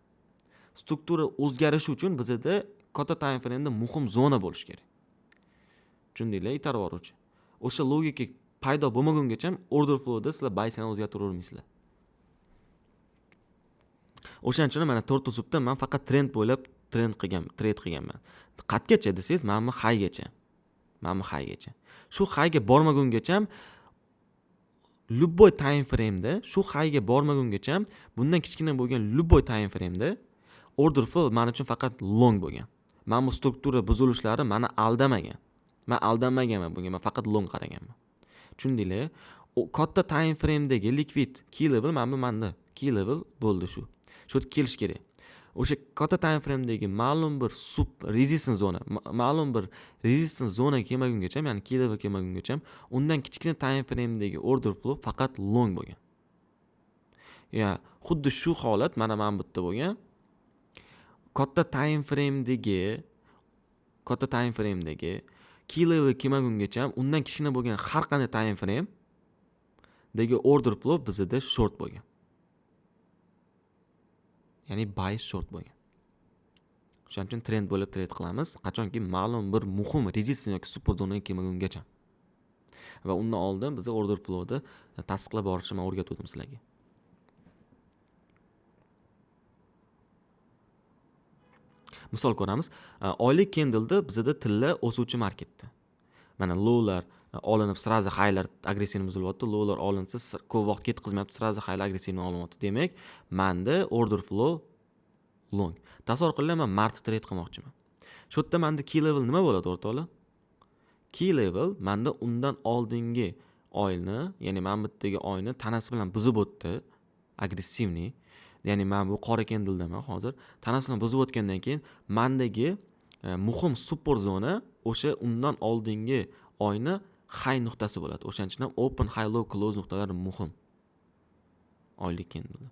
Struktura o'zgarishi uchun bizda katta time frame'da muhim zona bo'lishi kerak. Tushundinglar, itarib yuboruvchi. O'sha logika paydo bo'lmagungacha order flowda sizlar buy-sini o'zgartiravermaysizlar. O'shaning uchun mana to'rtta subda men faqat trend bo'ylab trend qilgan, trade qilganman. Qatgacha desangiz, mana bu highgacha. Mana bu highgacha. Shu highga bormagungacha любой time frame'da, shu highga bormagungacha bundan kichkina bo'lgan любой time frame'da order flow men uchun faqat long bo'lgan. Mana bu struktura buzilishlari meni aldamagan. Men aldanmaganman bunga, men faqat long qaraganman. Tushundinglar? O katta time frame'dagi liquid key level mana bu menda key level bo'ldi shu. Shu yerga kelish kerak. O'sha katta time frame'dagi ma'lum bir sub resistance zona, ma'lum bir resistance zonaga kelmagungacha, ya'ni key level kelmagungacha undan kichkina time frame'dagi order flow faqat long bo'lgan. Ya, xuddi shu holat mana bu yerda bo'lgan. Katta time frame'dagi key level kelmagungacha undan kichkina bo'lgan har qanday time frame dagi order flow bizda short bo'lgan. Ya'ni buy short bo'lgan. O'shaning uchun trend bo'lib trade qilamiz, qachonki ma'lum bir muhim resistance yoki support zonaga kelmagungacha. Va undan oldin biz order flowni tasdiqlab borishni men o'rgatuvdim sizlarga. Misol ko'ramiz. Oylik candle'da bizda tilla o'suvchi marketda. Mana lowlar olinib, srazi highlar agressivni buzilyapti. Lowlar olinsa ko'p vaqt ketkazmayapti, srazi highlar agressivni olinyapti. Demak, menda order flow long. Tasavvur qilinglar, men mart trade qilmoqchiman. Shu yerda menda key level nima bo'ladi o'rtoqlar? Key level menda undan oldingi oyni, ya'ni mana bu yerdagi oyni tanasi bilan buzib o'tdi, agressivni. Ya'ni men bu qora candledaman hozir. Tanasi bilan buzib o'tgandan keyin mendagi muhim support zona o'sha undan oldingi oyni high nuqtasi bo'ladi. O'shaning uchun ham open, high, low, close nuqtalari muhim. Oylik candleda.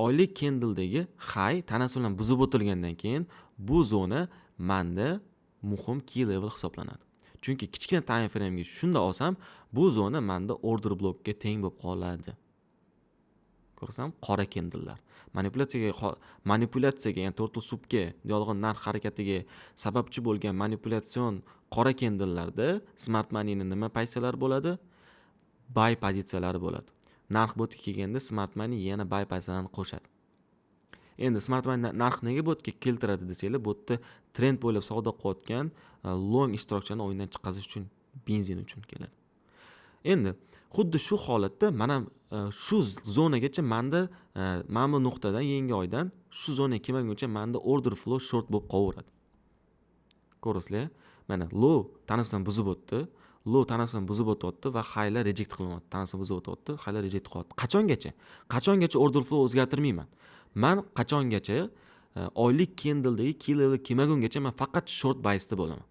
Oylik candledagi high tanasi bilan buzib o'tilgandan keyin bu zona menda muhim key level hisoblanadi. Chunki kichkina time frame'ga shunda olsam, bu zona menda order blockka teng bo'lib qoladi. Ko'rsam qora candlelar manipulyatsiyaga, ya'ni to'rtta subga yolg'on narx harakatiga sababchi bo'lgan manipulятsion qora candlelarda smart moneyni nima pozitsiyalar bo'ladi? Buy pozitsiyalari bo'ladi. Narx bu yerga kelganda smart money yana buy pozitsiyalarini qo'shadi. Endi smart money narx nega bu yerga keltiradi desanglar, bu yerda trend bo'ylab savdo qilayotgan long ishtirokchilarni o'yindan chiqazish uchun, benzin uchun keladi. Endi xuddi shu holatda mana shu zonagacha menda mana bu nuqtadan, yangi oydan shu zonaga kelmaguncha menda order flow short bo'lib qolaveradi. Ko'rasizlar, mana low tanasidan buzib o'tdi, low tanasidan buzib o'tyapti va highlar reject qilyapti, tanasidan buzib o'tyapti, highlar reject qilyapti. Qachongacha? Qachongacha order flow o'zgartirmayman? Men qachongacha oylik candledagi key level kelmagungacha men faqat short buysda bo'laman.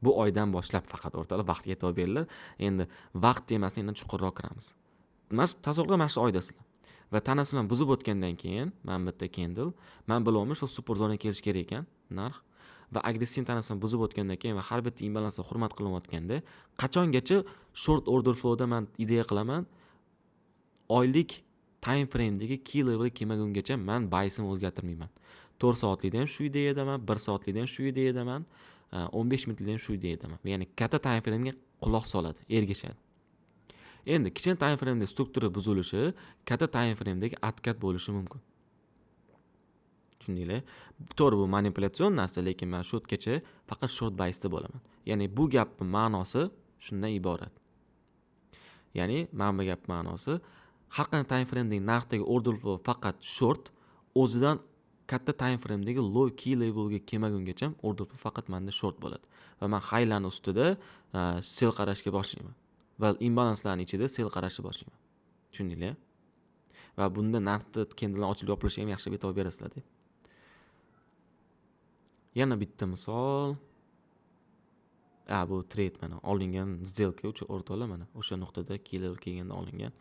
Bu oydan boshlab faqat o'rtoqlar vaqtga e'tibor beringlar. Endi vaqt temasini endi chuqurroq kiramiz. Mas tasavvur qiling, mana shu oydasizlar. Va tanasi bilan buzib o'tgandan keyin mana bu yerda candle, men bilaman shu support zonaga kelish kerak ekan narx va agressiv tanasini buzib o'tgandan keyin va har bitta imbalansni hurmat qilinayotganda qachongacha short order flowda men ideya qilaman? Oylik time frame'dagi key level kelmagungacha men buysini o'zgartirmayman. 4 soatlikda ham shu ideyadaman, 1 soatlikda ham shu ideyadaman, 15 minutlikda ham shu ideyadaman. Ya'ni katta time frame'ga quloq soladi, ergashadi. Endi kichkina time frame'da struktura buzilishi katta time frame'dagi atkat bo'lishi mumkin. Tushundinglar? To'g'ri, bu manipulятsion narsa, lekin men shu yergacha faqat short buysda bo'laman. Ya'ni bu gapning ma'nosi shundan iborat. Ya'ni mana bu gap ma'nosi har qanday time frame'dagi narxdagi order flow faqat short, o'zidan katta time frame'dagi low key levelga kelmagungacha order flow faqat menda short bo'ladi. Va men highlarning ustida sell qarashga boshlayman. Va imbalanslarning ichida sell qarashni boshlayman. Tushundinglar? Va bunda narxni candlelar ochilib yopilishiga ham yaxshi e'tibor berasizlar. Yana bitta misol. Bu trade mana olingan сделка o'sha o'rtoqlar mana o'sha nuqtada key level kelganda olingan,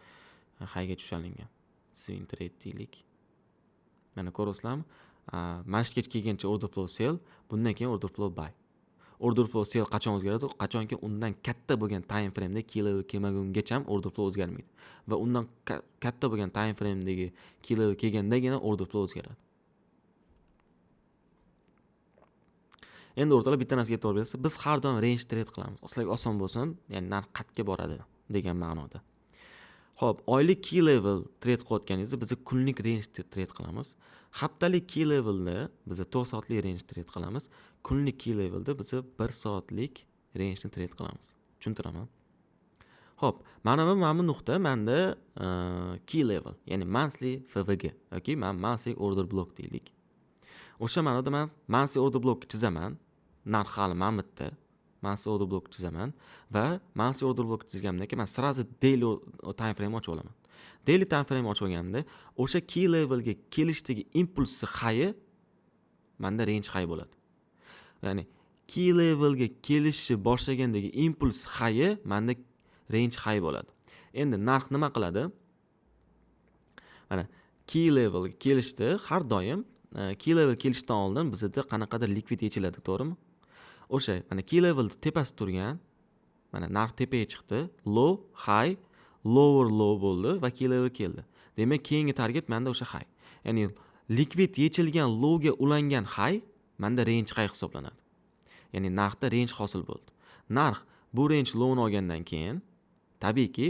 highga tushalingan. Swing trade deylik. Mana ko'rasizlarmi? Mana shu yerga kelgancha order flow sell, bundan keyin order flow buy. Order flow sell qachon o'zgaradi? Qachonki undan katta bo'lgan time frameda key level kelmagungacha order flow o'zgarmaydi va undan katta bo'lgan time framedagi key level kelgandagina order flow o'zgaradi. Endi o'rtoqlar, bitta narsaga e'tibor berasiz, biz har doim range trade qilamiz. Sizlarga oson bo'lsin, ya'ni narx qayerga boradi degan ma'noda. Xo'p, oylik key level trade qilayotganingizda biz kunlik range trade qilamiz. Haftalik key levelda biz 4 soatlik range trade qilamiz. Kunlik key levelda biz 1 soatlik range ni trade qilamiz. Tushuntiraman. Xo'p, mana bu nuqta menda key level, ya'ni monthly FVG yoki man monthly order block deylik. O'sha ma'noda man monthly order block chizaman. Narx hali mana bu yerda. Monthly order block chizaman va monthly order block chizganimdan keyin man сразу daily time frame ochib olaman. Daily time frame ochib olganimda o'sha key levelga kelishdagi impulsi high menda range high bo'ladi. Ya'ni key levelga kelishi boshlagandagi impuls high menda range high bo'ladi. Endi narx nima qiladi? Mana key levelga kelishdi, har doim key level kelishdan oldin bizda qanaqadir likvid yechiladi, to'g'rimi? O'sha mana key level tepasida turgan, mana narx tepaga chiqdi, low, high, lower low bo'ldi va key level keldi. Demak, keyingi target menda o'sha high. Ya'ni likvid yechilgan lowga ulangan high menda range high hisoblanadi. Ya'ni narxda range hosil bo'ldi. Narx bu range lowni olgandan keyin tabiiyki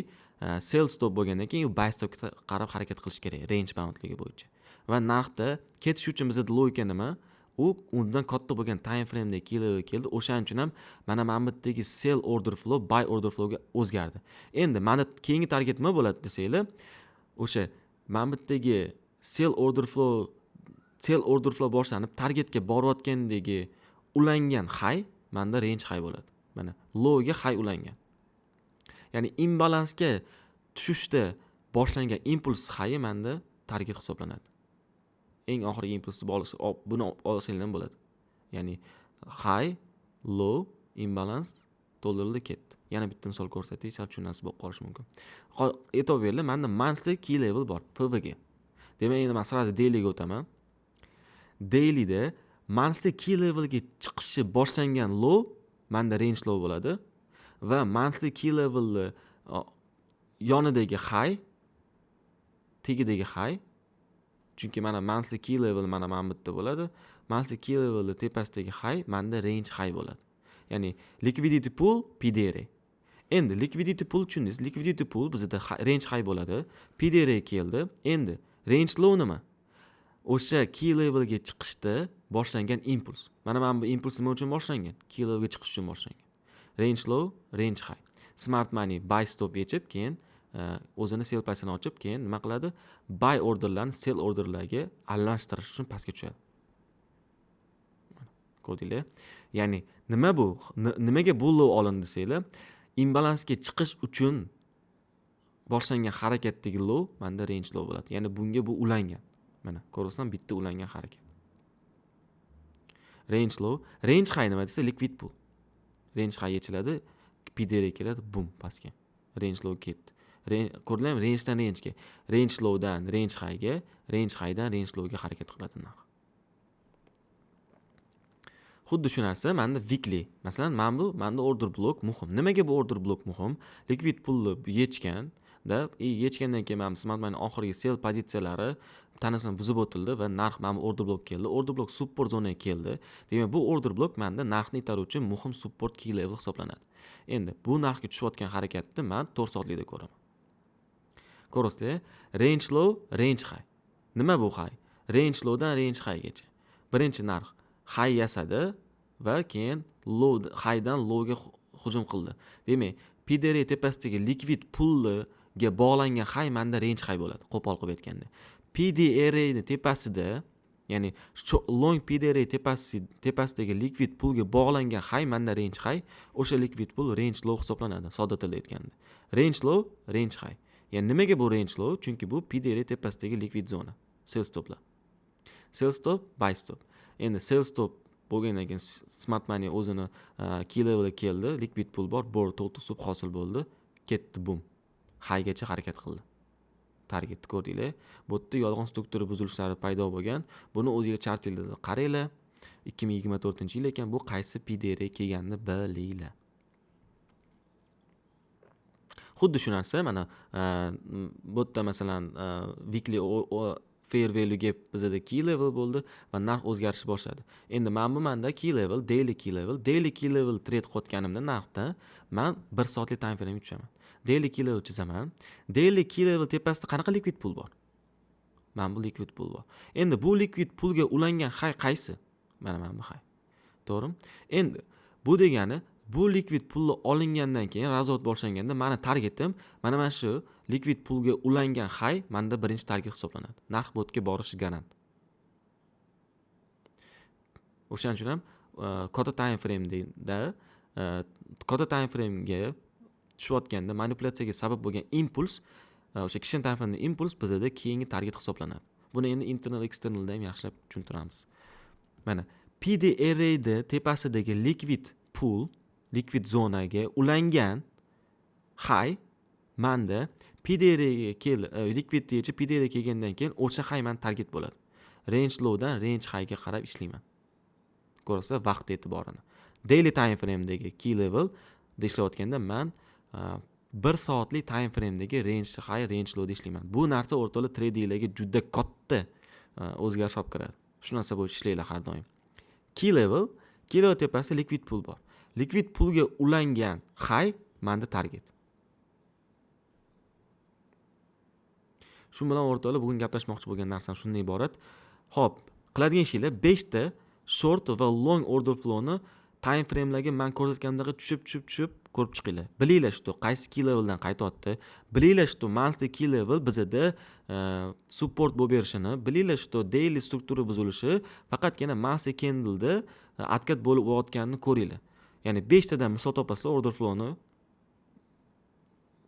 sell stop bo'lgandan keyin u buy stopga qarab harakat qilish kerak range boundligi bo'yicha. Va narxda ketish uchun bizda logika nima? U undan katta bo'lgan time frameda key level keldi. O'shaning uchun ham mana bu yerdagi sell order flow buy order flowga o'zgardi. Endi mana keyingi target nima bo'ladi desanglar, o'sha mana bu yerdagi sell order flow boshlanib targetga borayotgandagi ulangan high manda range high bo'ladi. Mana lowga high ulangan. Ya'ni imbalansga tushishda boshlangan impuls high manda target hisoblanadi. Eng oxirgi impulsni buni olsanglar ham bo'ladi. Ya'ni high, low, imbalans to'ldirildi, ketdi. Yana bitta misol ko'rsatay, sal tushunarsiz bo'lib qolishi mumkin. E'tibor beringlar, menda monthly key level bor, FVG. Demak, endi men сразу dailyga o'taman. Dailyda monthly key levelga chiqishi boshlangan low menda range low bo'ladi va monthly key levelni yonidagi high, tagidagi high, chunki mana monthly key level mana bu yerda bo'ladi. Monthly key levelni tepasidagi high menda range high bo'ladi. Ya'ni liquidity pool PDR. Endi liquidity pool tushundingiz. Liquidity pool bizda range high bo'ladi. PDR keldi. Endi range low nima? O'sha key levelga chiqishda boshlangan impuls. Mana bu impuls nima uchun boshlangan? Key levelga chiqish uchun boshlangan. Range low, range high. Smart money buy stop yechib, keyin o'zini sell pasini ochib, keyin nima qiladi? Buy orderlarni sell orderlarga almashtirish uchun pastga tushadi. Ko'rdinglar? Ya'ni nima bu? Nimaga bu low olindi desanglar, imbalansga chiqish uchun boshlangan harakatdagi low menda range low bo'ladi. Ya'ni bunga bu ulangan. Mana ko'rasizlar, bitta ulangan harakat. Range low, range high nima desa, liquid pool. Range high yechiladi, PDR keladi, bum, pastga. Range low ketdi. Ko'rdinglarmi? Rangedan rangega, range lowdan range highga, range highdan range lowga harakat qiladi narx. Xuddi shu narsa menda weekly. Masalan, mana bu menda order block muhim. Nimaga bu order block muhim? Liquid poolni yechgan da, yechgandan keyin mana smart money oxirgi sell pozitsiyalari tanasini buzib o'tildi va narx mana bu order block keldi. Order block support zonaga keldi. Demak, bu order block menda narxni itaruvchi muhim support key level hisoblanadi. Endi bu narxga tushayotgan harakatni men 4 soatlikda ko'raman. Ko'rasizlar, range low, range high. Nima bu high? Range lowdan range highgacha. Birinchi narx high yasadi va keyin low, highdan lowga hujum qildi. Demak, PDR tepasidagi liquid poolga bog'langan high menda range high bo'ladi, qo'pol qilib aytganda. PDR ni tepasida, ya'ni long PDR tepasidagi liquid poolga bog'langan high menda range high, o'sha liquid pool range low hisoblanadi, sodda tilda aytganda. Range low, range high. Ya'ni nimaga bu range low? Chunki bu PDR tepasidagi liquid zona, sell stoplar. Sell stop, buy stop. Endi sell stop bo'lgandan keyin smart money o'zini key levelga keldi, liquid pool bor, bor to'lta sub hosil bo'ldi, ketdi, bum. Highgacha harakat qildi. Targetni ko'rdinglar. Bu yerda yolg'on struktura buzilishlari paydo bo'lgan. Buni o'zinglar chartinglarda qaranglar. 2024-yil ekan, bu qaysi PDR kelganini bilinglar. Xuddi shu narsa mana bu yerda masalan weekly fair value gap bizada key level bo'ldi va narx o'zgarishni boshladi. Endi mana bu menda key level, daily key level, daily key level trade qilayotganimda narxda men 1 soatlik time frame'ga tushaman. Daily key level chizaman. Daily key level tepasida qanaqa liquid pool bor? Mana bu liquid pool bor. Endi bu liquid poolga ulangan high qaysi? Mana bu high. To'g'rimi? Endi bu degani bu liquid pulni olingandan keyin razvod boshlanganda mani targetim mana shu liquid pulga ulangan high menda birinchi target hisoblanadi. Narx bu yerga borishi garant. O'shaning uchun ham katta time frame'da katta time frame'ga tushayotganda manipulyatsiyaga sabab bo'lgan impuls, o'sha kichkina time frame'da impuls bizada keyingi target hisoblanadi. Buni endi internal externalda ham yaxshilab tushuntiramiz. Mana PD arrayda tepasidagi liquid pool, liquid zonaga ulangan high manda PD arrayga kel, liquid deyicha PD array kelgandan keyin o'sha high manda target bo'ladi. Range lowdan range highga qarab ishlayman. Ko'rasizlar vaqt e'tiborini. Daily time frame'dagi key level ishlayotganda man 1 soatlik time frame'dagi range high, range lowda ishlayman. Bu narsa o'rtoqlar tradinglarga juda katta o'zgarish olib kiradi. Shu narsa bo'yicha ishlanglar har doim. Key level, key level tepasida liquid pool bor. Liquid poolga ulangan high menda target. Shu bilan o'rtoqlar bugun gaplashmoqchi bo'lgan narsam shundan iborat. Xo'p, qiladigan ishinglar 5 ta short va long order flowni time frame'larga men ko'rsatganimdagi tushib ko'rib chiqinglar. Bilinglar shu qaysi key leveldan qaytyapti. Bilinglar shu monthly key level bizada support bo'lib berishini, bilinglar shu daily struktura buzilishi faqatgina monthly candle'da atkat bo'lib o'tganini ko'ringlar. Ya'ni 5 tadan misol topasizlar order flowni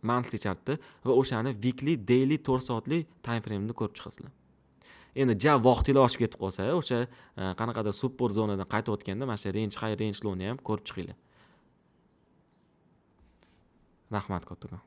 monthly chartda va o'shani weekly, daily 4 soatlik time frame'ni ko'rib chiqasizlar. Endi ja vaqtinglar oshib ketib qolsa, o'sha qanaqadir support zonadan qaytayotganda mana shu range high, range lowni ham ko'rib chiqinglar. Rahmat kattakon.